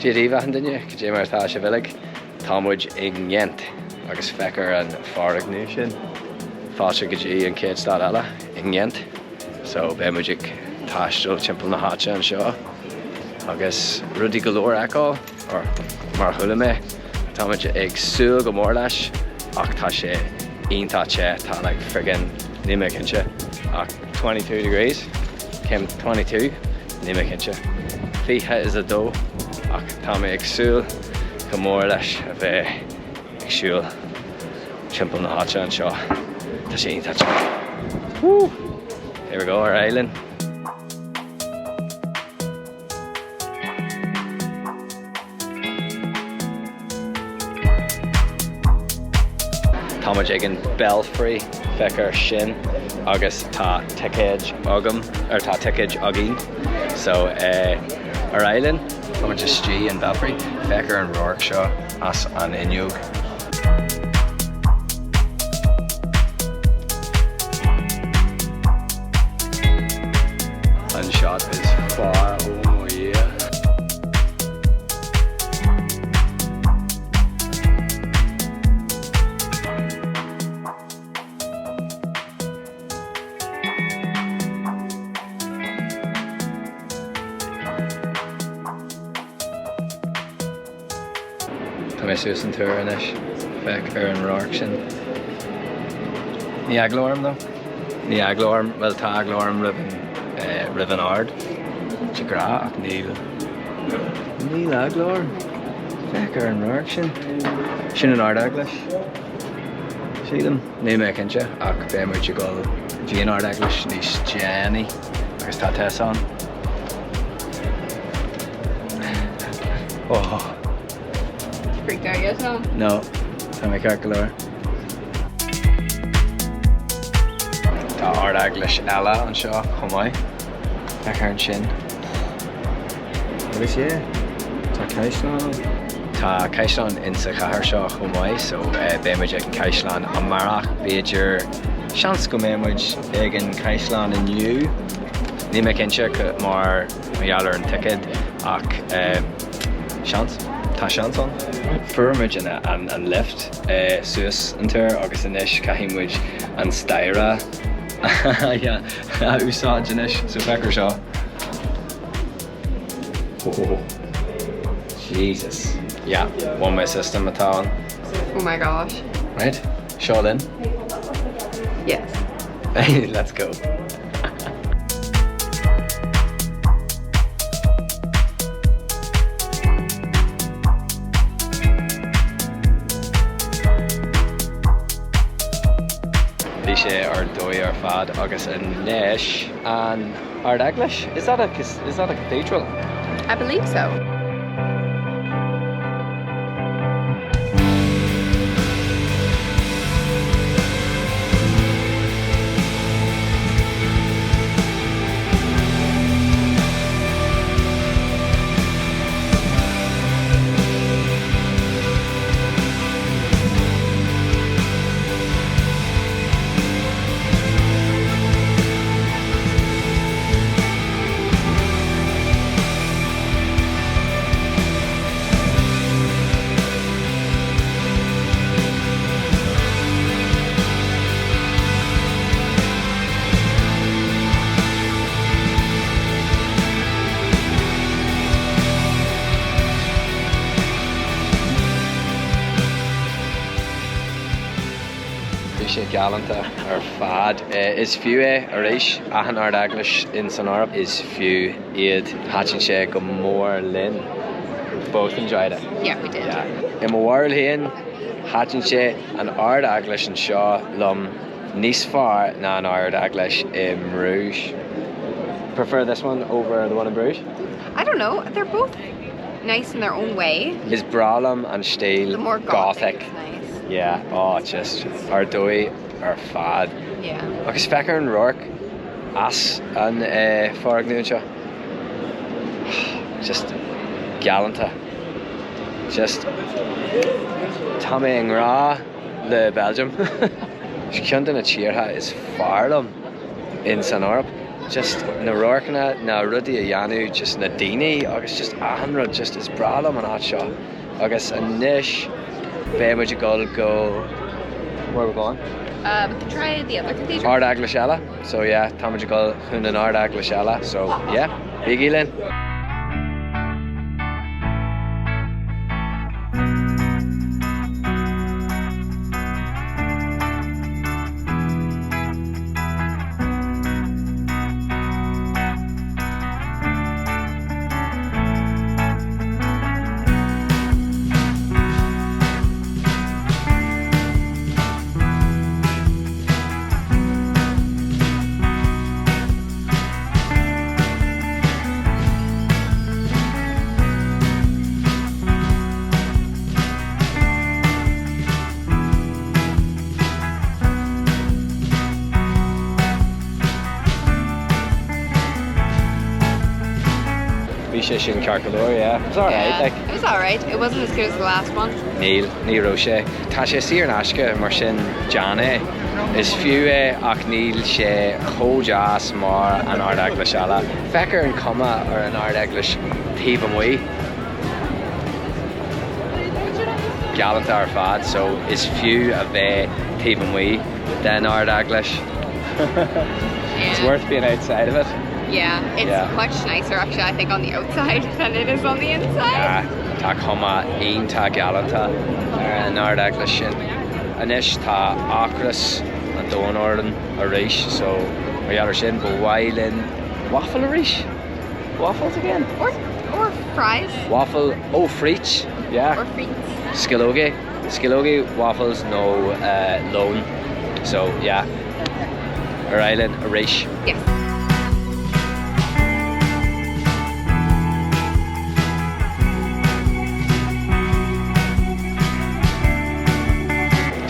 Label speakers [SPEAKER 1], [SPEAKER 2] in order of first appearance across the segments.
[SPEAKER 1] Dia daoibh achan duine, cad é mar atá sibh uilig? Tá muid i nGent agus féach ar an foirgneamh sin. Fáilte go dtí an chéad stad eile i nGent. So beidh muid ag taisteal timpeall na háite anseo agus rudaí go leor a fheiceáil, or mar a chuala mé, tá muid ag súil go mór leis ach tá sé iontach te, tá like friggin, níl mé cinnte, ach 22 degrees, céim 22, níl mé cinnte, 22 ach tá mé ag súil go mór leis a bheith ag siúl timpeall na háite anseo. Tá sé iontach te. Woo! Here we go, ar aghaidh linn. Tá muid ag an Belfry, féach air sin, agus tá ticéid agam, or tá ticéid againn, so eh, ar aghaidh linn. Tá muid istigh in Belfry, féach ar an radharc seo as an fhuinneog. An shot is fearr, oh mo Dhia. Tá mé suas an túr anois, féach ar an radharc sin. Ní eagla orm though. Ní eagla orm, bhuel tá eagla orm roimh an, eh, roimh an ard de ghnáth ach níl, níl eagla orm. Féach ar an radharc sin. Sin an Ard-Eaglais. Sílim. Níl mé cinnte ach beidh muid ag dul go dtí an Ard-Eaglais níos déanaí agus tá Tess ann. Oh.
[SPEAKER 2] Freaked out yet, Tom?
[SPEAKER 1] No, tá mé ceart go leor. Tá Ard-Eaglais eile anseo chomh maith. Féach ar ansin. Agus yeah, tá caisleán ann. Tá caisleán insa chathair seo chomh maith so beidh muid ag an caisleán amárach b'fhéidir. Seans go mbeidh muid ag an caisleán inniu. Níl mé cinnte mar gheall ar an ticéad ach seans, tá seans ann. Fuair muid an lift suas an túr agus anois caithfidh muid an staighre a úsáid anois so féach ar seo. Oh, Jesus. Yeah, one way system atá ann.
[SPEAKER 2] Oh my gosh.
[SPEAKER 1] Right, seo linn.
[SPEAKER 2] Yes.
[SPEAKER 1] Let's go. Bhí sé ar dóigh ar fad agus anois an Ard-Eaglais? Is that a is that a cathedral?
[SPEAKER 2] I believe so.
[SPEAKER 1] Bhí sé galánta ar fad. Is fiú é arís, achan Ard-Eaglais in san Eoraip, is fiú iad. Thaitin sé go mór linn. We both enjoyed it.
[SPEAKER 2] Yeah, we did.
[SPEAKER 1] Yeah. I mo bharúil féin, thaitin sé an Ard-Eaglais anseo liom níos fearr ná an Ard-Eaglais i mBruges. Prefer this one over the one in Bruges?
[SPEAKER 2] I don't know. They're both nice in their own way.
[SPEAKER 1] Is breá liom an stíl
[SPEAKER 2] The more
[SPEAKER 1] Gothic.
[SPEAKER 2] gothic is nice.
[SPEAKER 1] Yeah, oh, just ar dóigh ar fad.
[SPEAKER 2] Yeah.
[SPEAKER 1] Agus féach ar an radharc as an eh, foirgneamh anseo. Just galánta. Just tá mé i ngrá le Belgium. Ceann de na tíortha is fearr liom in san Eoraip. Just na radharcanna, na rudaí a dhéanamh, just na daoine agus just achan rud, just is breá liom an áit seo. Agus anois beidh muid ag dul go, where are we going?
[SPEAKER 2] Uh, we can try the other cathedral.
[SPEAKER 1] Ard-Eaglais eile, so yeah, tá muid ag dul chun an Ard-Eaglais eile, so yeah, bígí linn! Bhí sé sin ceart go leor, yeah. It was alright,
[SPEAKER 2] Yeah,
[SPEAKER 1] like.
[SPEAKER 2] it was alright. It wasn't as good as the last one.
[SPEAKER 1] Níl, ní raibh sé. Tá sé saor in aisce, mar sin déan é. Is fiú é ach níl sé chomh deas mar an Ard-Eaglais eile. Féach ar an chuma ar an Ard-Eaglais taobh amuigh. Galánta ar fad, so is fiú a bheith taobh amuigh den Ard-Eaglais. It's worth being outside of it.
[SPEAKER 2] Yeah, it's
[SPEAKER 1] Yeah.
[SPEAKER 2] much nicer actually I think on the outside than it is on the inside.
[SPEAKER 1] Yeah, tá cuma iontach galánta ar an Ard-Eaglais sin. Anois tá ocras an domhain orainn arís, so mar gheall ar sin ba mhaith linn waffle arís? Waffles again?
[SPEAKER 2] Or, or fries.
[SPEAKER 1] Waffle, oh frites, yeah.
[SPEAKER 2] Or frites.
[SPEAKER 1] Sceallóga, sceallóga, waffles nó lón. So yeah, ar aghaidh linn arís.
[SPEAKER 2] Yes.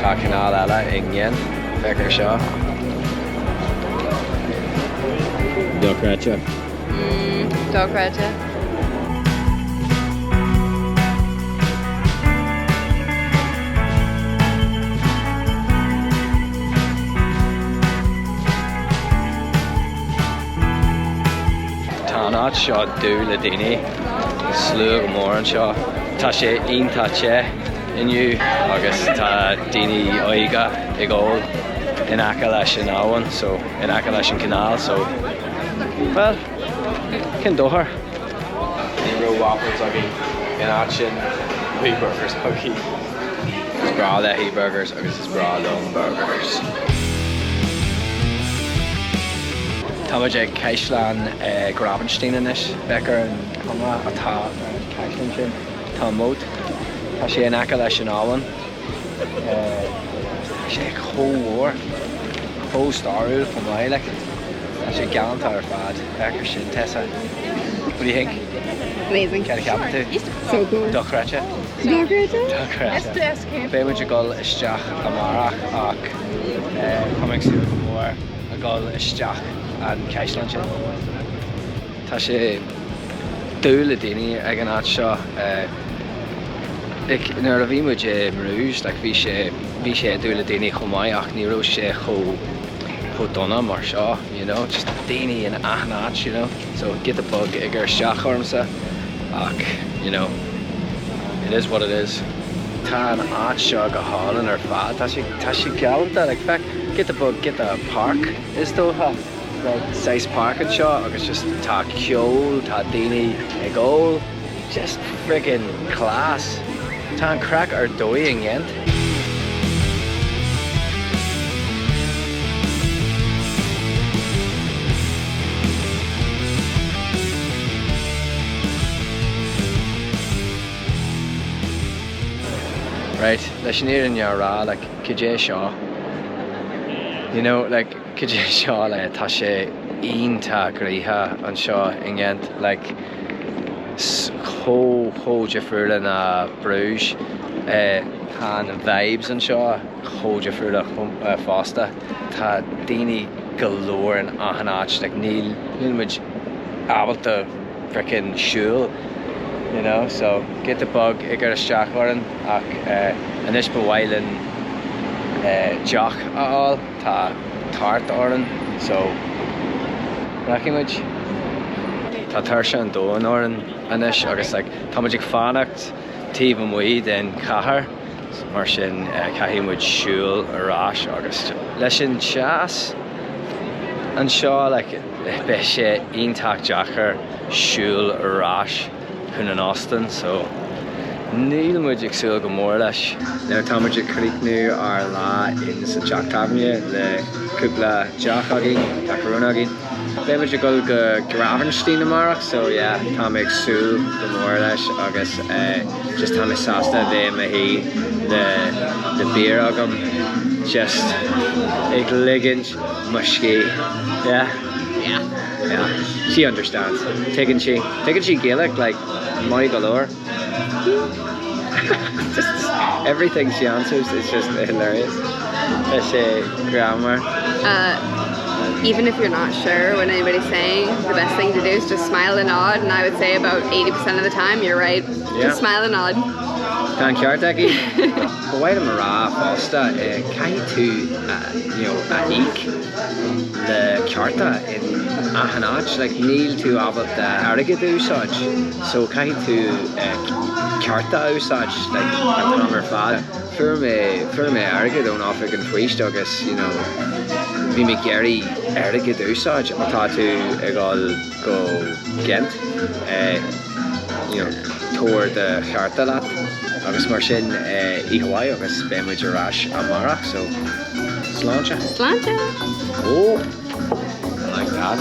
[SPEAKER 1] Tá canáil eile i nGeint, féach ar seo. Dochreidte.
[SPEAKER 2] Mm, dochreidte.
[SPEAKER 1] Tá an áit seo dubh le daoine, slua go mór anseo. Tá sé iontach te inniu agus tá daoine óga ag ól in aice leis an abhainn so in aice leis an canal so well cén dochar? Ní raibh waffles againn in áit sin bhí burgers againn. Is breá léi burgers agus is breá liom burgers. Tá muid ag Caisleán Gravensteen anois. Féach ar an chuma atá ar an chaisleán sin. Tá moat. Tá sé in aice leis an abhainn. Tá sé chomh mhór, chomh stairiúil chomh maith. Like, tá sé galánta ar fad. Féach ar sin, Tessa. What do you think?
[SPEAKER 2] Amazing.
[SPEAKER 1] Cad a cheapann tú?
[SPEAKER 2] So cool.
[SPEAKER 1] Dochreidte.
[SPEAKER 2] Dochreidte?
[SPEAKER 1] Dochreidte. Beidh muid ag dul isteach amárach ach tá mé ag súil go mór a dhul isteach an caisleán sin. Tá sé dubh le daoine ag an áit seo. Like nuair a bhí muid i mBruges like bhí sé bhí sé dubh le daoine chomh maith ach ní raibh sé chomh chomh dona mar seo you know just daoine in achan áit you know so giota beag ag cur isteach ormsa ach you know it is what it is. Tá an áit seo go hálainn ar fad tá sé tá sé galánta like féach giota beag giota park is dócha. Like saghas páirc anseo agus just tá ceol, tá daoine ag ól, just friggin class. Tá an craic ar dóigh i nGeint. Right, leis an fhírinne a rá, like, cad é seo? You know, like, Cad é seo like tá sé iontach gnoitheach anseo i nGeint like chomh chomh difriúla ná Bruges. Tá na vibes anseo chomh difriúla fosta. Tá daoine go leor in achan áit like níl níl muid ábalta frickin siúl you know so giota beag ag cur isteach orainn ach anois ba mhaith linn deoch a fháil. Tá tart orainn so Rachaidh muid. Tá tuirse an domhain orainn anois agus like tá muid ag fanacht taobh amuigh den chathair mar sin caithfidh muid siúl ar ais agus leis an teas anseo like beidh sé iontach deacair siúl ar ais chun an óstáin so níl muid ag súil go mór leis. Now tá muid ag críochnú ár lá in sa teach tábhairne le cúpla deoch againn, tá Corona againn. Beidh muid ag dul go Gravensteen amárach so yeah tá mé ag súil go mór leis agus just tá mé sásta a bheith i mo shuí le le beer agam just ag ligint mo scíth yeah.
[SPEAKER 2] Yeah.
[SPEAKER 1] Yeah. She understands. Tuigeann sí. Tuigeann sí Gaeilge like maith go leor. Just everything she answers is just hilarious. Tá sé greannmhar.
[SPEAKER 2] Uh, even if you're not sure what anybody's saying, the best thing to do is just smile and nod, and I would say about 80% of the time you're right.
[SPEAKER 1] Yeah.
[SPEAKER 2] Just smile and nod.
[SPEAKER 1] Tá an ceart aici. Ba mhaith liom a rá fosta, caithfidh tú you know, a íoc le cárta in achan áit, like níl tú ábalta airgead a úsáid, so caithfidh tú cárta a úsáid like an t-am ar fad. Fuair mé, fuair mé airgead ón oifig an phoist agus you know bhí mé ag iarraidh airgead a úsáid má tá tú ag dul go Ghent you know tabhair do chárta leat agus mar sin oíche mhaith agus beidh muid ar ais amárach so sláinte!
[SPEAKER 2] Sláinte!
[SPEAKER 1] Oh! I like that.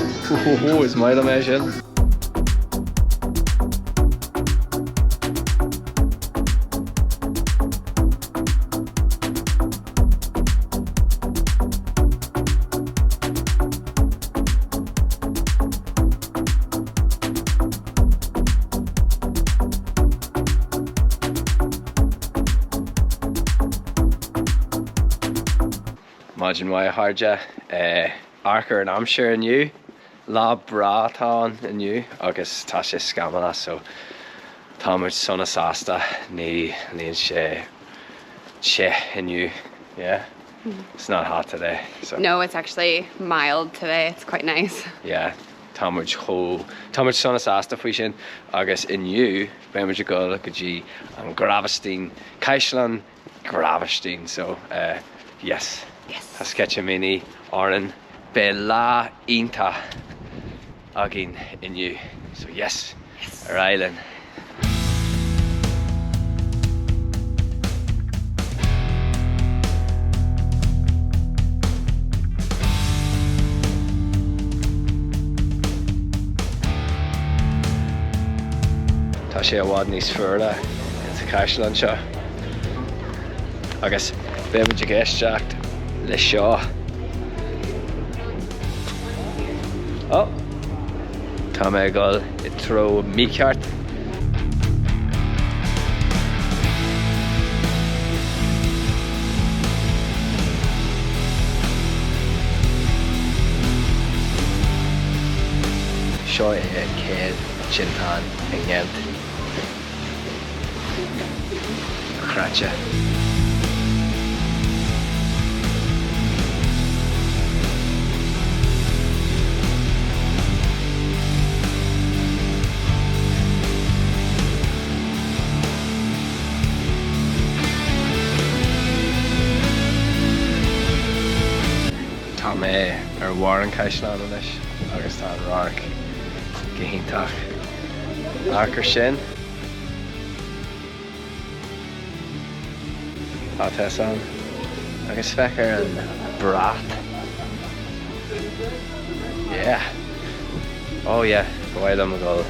[SPEAKER 1] Oh, is maith liom é sin. Maidin mhaith a chairde. Amharc ar an aimsir inniu. Lá breá atá ann inniu agus tá sé scamallach so tá muid sona sásta ní níl sé te inniu. Yeah? It's not hot today so.
[SPEAKER 2] No, it's actually mild today. It's quite nice.
[SPEAKER 1] Yeah, tá muid chomh, tá muid sona sásta faoi sin agus inniu beidh muid ag dul go dtí an Gravensteen, Caisleán Gravensteen so eh yes.
[SPEAKER 2] Yes.
[SPEAKER 1] Tá sceitimíní orainn. Beidh lá iontach againn inniu so yes.
[SPEAKER 2] Yes.
[SPEAKER 1] Ar aghaidh linn. Tá sé i bhfad níos fuaire sa chaisleán seo agus beidh muid ag éisteacht le seo. Oh! Tá mé ag dul i dtreo mícheart. Seo é an chéad tinteán i nGeint. Dochreidte. Tá mé ar bharr an chaisleáin anois agus tá an radharc go hiontach. Amharc ar sin. Tá Tess ann agus féach ar an brat. Yeah. Oh yeah, ba mhaith liom a dhul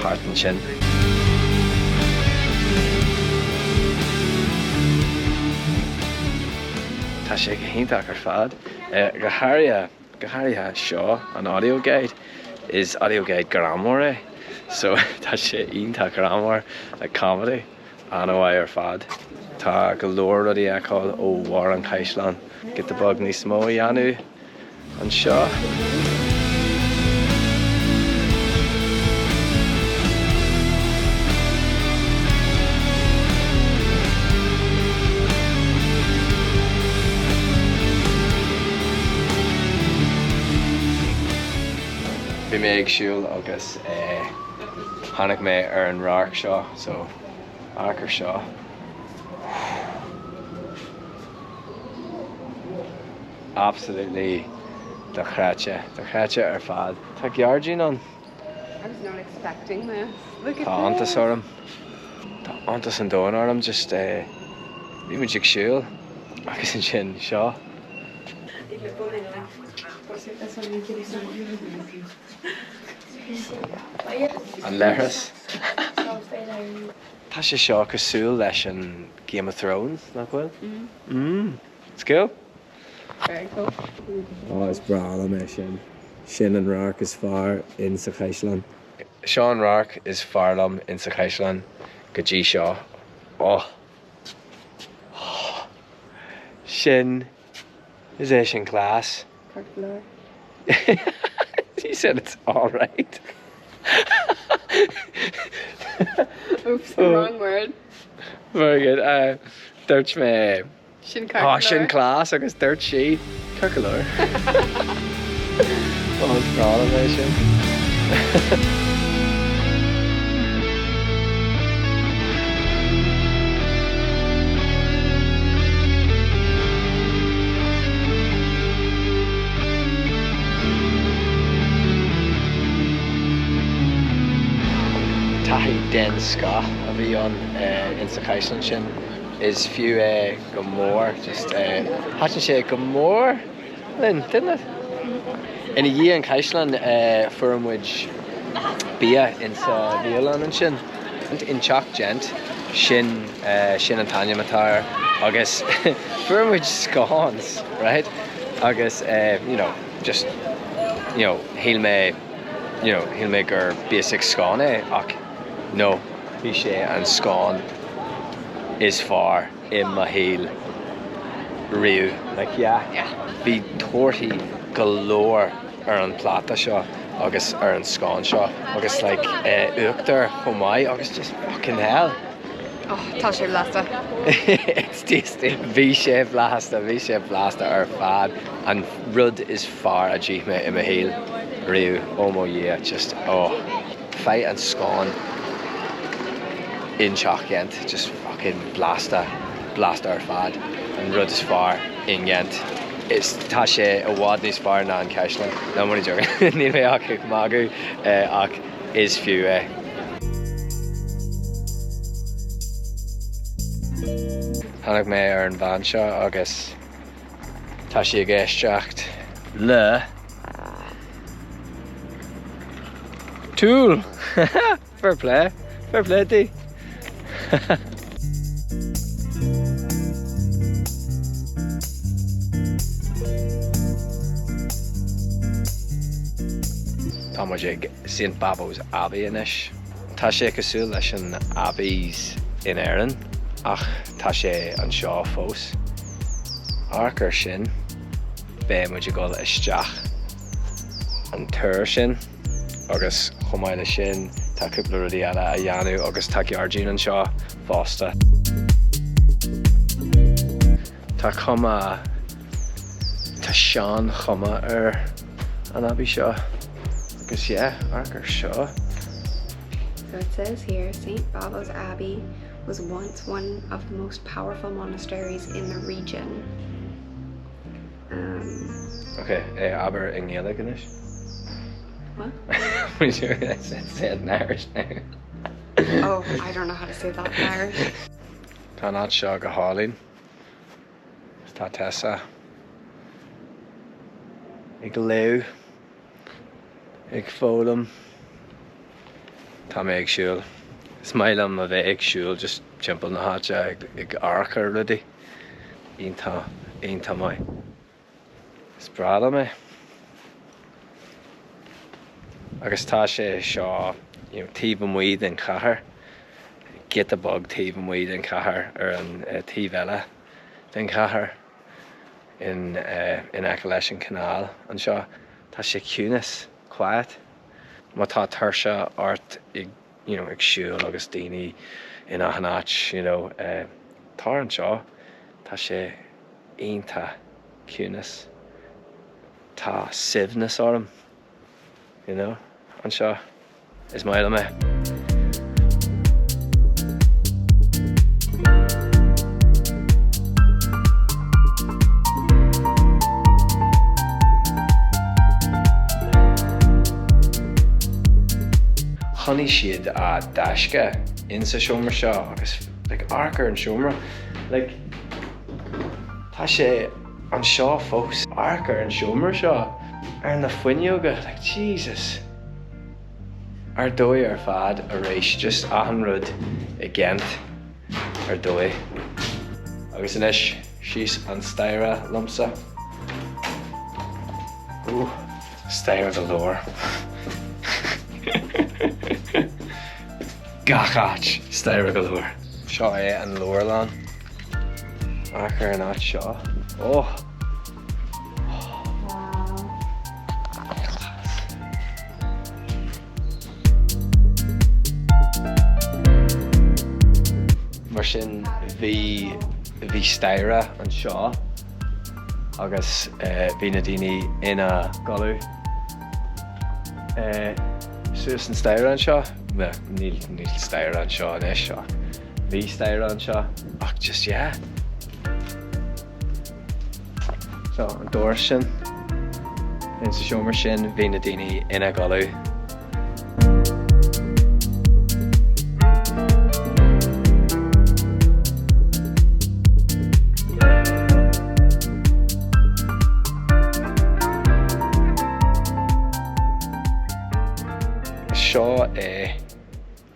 [SPEAKER 1] thart ansin. Tá sé go hiontach ar fad. Go háirithe, go háirithe seo, an audio guide. Is audio guide greannmhar é so tá sé iontach greannmhar, like comedy, an-mhaith ar fad. Tá go leor rudaí a fheiceáil ó bharr an chaisleáin. Giota beag níos mó a dhéanamh anseo. mé ag siúl agus tháinig mé ar an radharc seo, so amharc ar seo. Absolutely dochreidte, dochreidte ar fad. Tá gairdín ann.
[SPEAKER 2] I was not expecting this. Look at
[SPEAKER 1] Tá iontas
[SPEAKER 2] this.
[SPEAKER 1] orm. Tá iontas an domhain orm just bhí muid ag siúl agus ansin seo. An leithreas. Tá sé seo cosúil leis an Game of Thrones, nach bhfuil? Mm. It's cool.
[SPEAKER 2] Very cool.
[SPEAKER 1] Ó, is breá liom é sin. Sin an radharc is fearr in sa chaisleán. Seo an radharc is fearr liom in sa chaisleán go dtí seo. Ó! Sin, is é sin class.
[SPEAKER 2] Ceart go leor.
[SPEAKER 1] He said it's alright.
[SPEAKER 2] Oops, wrong word.
[SPEAKER 1] Very good. Dúirt mé.
[SPEAKER 2] Sin ceart go leor.
[SPEAKER 1] Sin class agus dúirt sí ceart go leor. Ó, is breá liom é sin. Taithí den scoth a bhí ann insa chaisleán sin. Is fiú é go mór. Just thaitin sé go mór linn, didn't it? Ina dhiaidh an chaisleáin fuair muid bia insa bhialann ansin. In Teach Ghent, sin sin an t-ainm atá air agus fuair muid scones, right? Agus you know, just you know, shíl mé you know, shíl mé gur basic scone é ach no, bhí sé an scone is fearr i mo shaol riamh. Like yeah. Bhí torthaí go leor ar an pláta seo agus ar an scone seo agus like uachtar chomh maith agus just fucking hell.
[SPEAKER 2] Oh, tá sé blasta.
[SPEAKER 1] It's tasty. Bhí sé blasta, bhí sé blasta ar fad. An rud is fearr a d'ith mé i mo shaol riamh. Oh mo Dhia, just oh. Faigh an scone in Teach Ghent, just fucking blasta, blasta ar fad, an rud is fearr in Ghent. Is tá sé i bhfad níos fearr ná an caisleán. No, I'm only joking. Níl mé ach ag magadh ach is fiú é. Tháinig mé ar an bhean seo agus tá sí ag éisteacht le. Tool! Fair play. Fair play di. Tá muid ag St Bavo's Abbey anois. Tá sé cosúil leis an Abbeys in Éirinn ach tá sé anseo fós. Amharc ar sin. Beidh muid ag dul isteach an túr sin agus chomh maith leis sin tá cúpla rudaí eile a dhéanamh agus tá gairdín anseo fosta. Tá cuma, tá sean-chuma ar an Abbey seo agus yeah, amharc ar seo.
[SPEAKER 2] So it says here St. Bavo's Abbey was once one of the most powerful monasteries in the region.
[SPEAKER 1] Ok, abair i nGaeilge anois.
[SPEAKER 2] What?
[SPEAKER 1] Say it in Irish now.
[SPEAKER 2] Oh, I don't know how to say that in Irish.
[SPEAKER 1] Tá an áit seo go hálainn. Tá Tessa ag léamh. Ag foghlaim. Tá mé ag siúl. Is maith liom a bheith ag siúl just timpeall na háite ag amharc ar rudaí. Iontach, iontach maith. Is breá liom é. Agus tá sé seo you know taobh amuigh den chathair, giota beag taobh amuigh den chathair ar an taobh eile den chathair. in aice leis an canal anseo. Tá sé ciúnas, quiet. Má tá tuirse ort ag you know ag siúl agus daoine in achan áit you know tar anseo. Tá sé iontach ciúnas. Tá suaimhneas orm you know. anseo. Is maith liom é. Choinnigh siad a dtaisce insa seomra seo agus like amharc ar an seomra like tá sé anseo fós. Amharc ar an seomra seo ar na fuinneoga like Jesus. Ar dóigh ar fad arís, just achan rud i Ghent ar dóigh. Agus anois síos an staighre liomsa. Ooh, staighre go leor. Gach áit, staighre go leor. Seo é an leabharlann. Amharc ar an áit seo. Oh! Mar sin bhí, bhí staighre anseo agus bhí na daoine ina gcodladh suas an staighre anseo. Níl, níl staighre anseo anois ach bhí staighre anseo ach just yeah. So, an doras sin, in sa seomra sin, bhí na daoine ina gcodladh. Seo é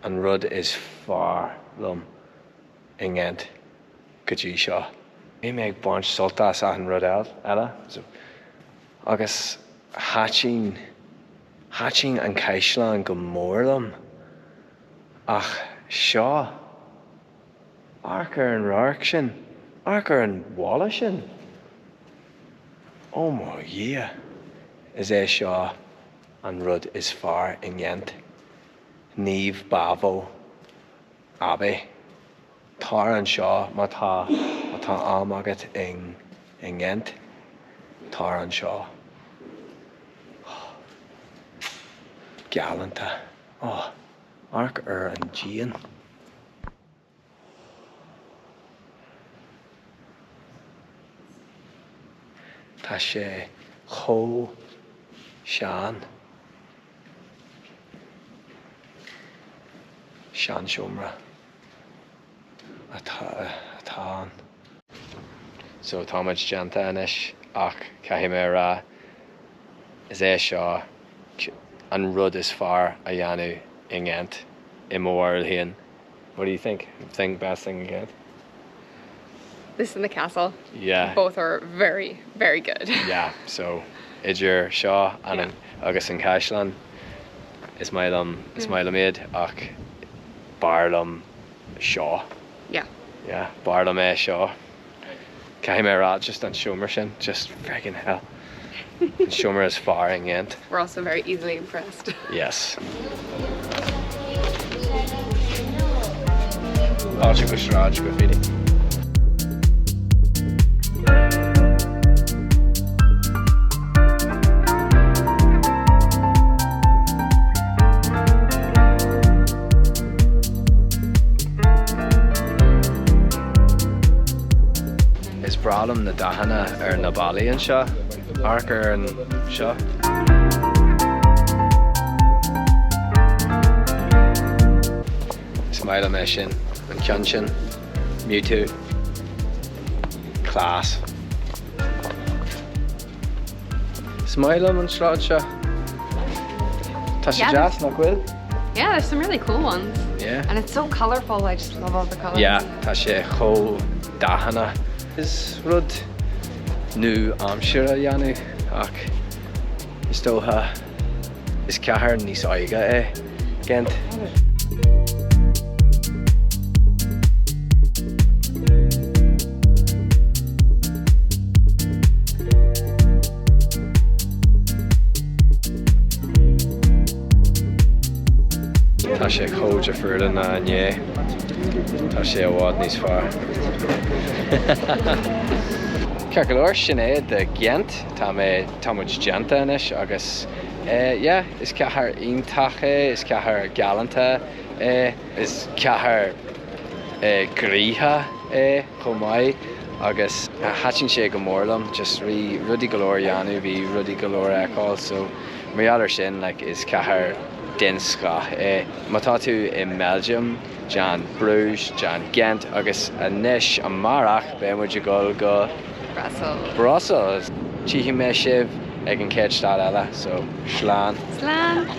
[SPEAKER 1] an rud is fearr liom i nGent. go dtí seo. Bhí mé ag baint sult as achan rud eile agus thaitin, thaitin an caisleán go mór liom ach seo, amharc ar an radharc sin, amharc ar an bhalla sin, ó mo Dhia, is é seo an rud is fearr i nGent, Naomh Bavo Abbey. Tar anseo má tá má tá am agat i i nGent. Tar anseo. Oh. Galánta. Oh. Amharc ar an díon. Tá sé chomh sean. Seanseomra. atá atá ann. So tá muid déanta anois ach caithfidh mé a rá is é seo an rud is fearr a dhéanamh i nGent i mo bharúil féin. What do you think? Think best thing in Ghent?
[SPEAKER 2] This and the castle.
[SPEAKER 1] Yeah.
[SPEAKER 2] Both are very, very good.
[SPEAKER 1] Yeah, so idir seo and agus an caisleán is maith liom is maith liom iad ach b'fhearr liom seo.
[SPEAKER 2] Yeah.
[SPEAKER 1] Yeah, b'fhearr liom é seo. Caithfidh mé a rá just an seomra sin, just friggin hell. An seomra is fearr i nGent.
[SPEAKER 2] We're also very easily impressed.
[SPEAKER 1] Yes. Fáilte go Sráid Graffiti. Is breá liom na dathanna ar na ballaí anseo. Amharc ar an seo. Is maith liom é sin, an ceann sin. Mewtwo. Class. Is maith liom an sráid seo. Tá sé deas, nach bhfuil?
[SPEAKER 2] Yeah, there's some really cool ones.
[SPEAKER 1] Yeah.
[SPEAKER 2] And it's so colourful, I just love all the colours.
[SPEAKER 1] Yeah, tá sé chomh dathannach. Is rud nua-aimseartha a dhéanamh ach is dócha is cathair níos óige é Gent. Tá sé chomh difriúil ná inné. Tá sé i bhfad níos fearr. Ceart go leor, sin é de Ghent. Tá mé, tá muid déanta anois agus. Yeah, is cathair iontach é, is cathair galánta é, is cathair gnoitheach é chomh maith agus thaitin sé go mór liom, just bhí rudaí go leor a dhéanamh, bhí rudaí go leor a fheiceáil, so mar gheall ar sin like is cathair den scoth é. Má tá tú i mBeilgium, déan Bruges, déan Ghent agus anois amárach beidh muid ag dul go
[SPEAKER 2] Brussels.
[SPEAKER 1] Brussels! Tchífidh mé sibh ag an chéad stad eile, so slán.
[SPEAKER 2] Slán!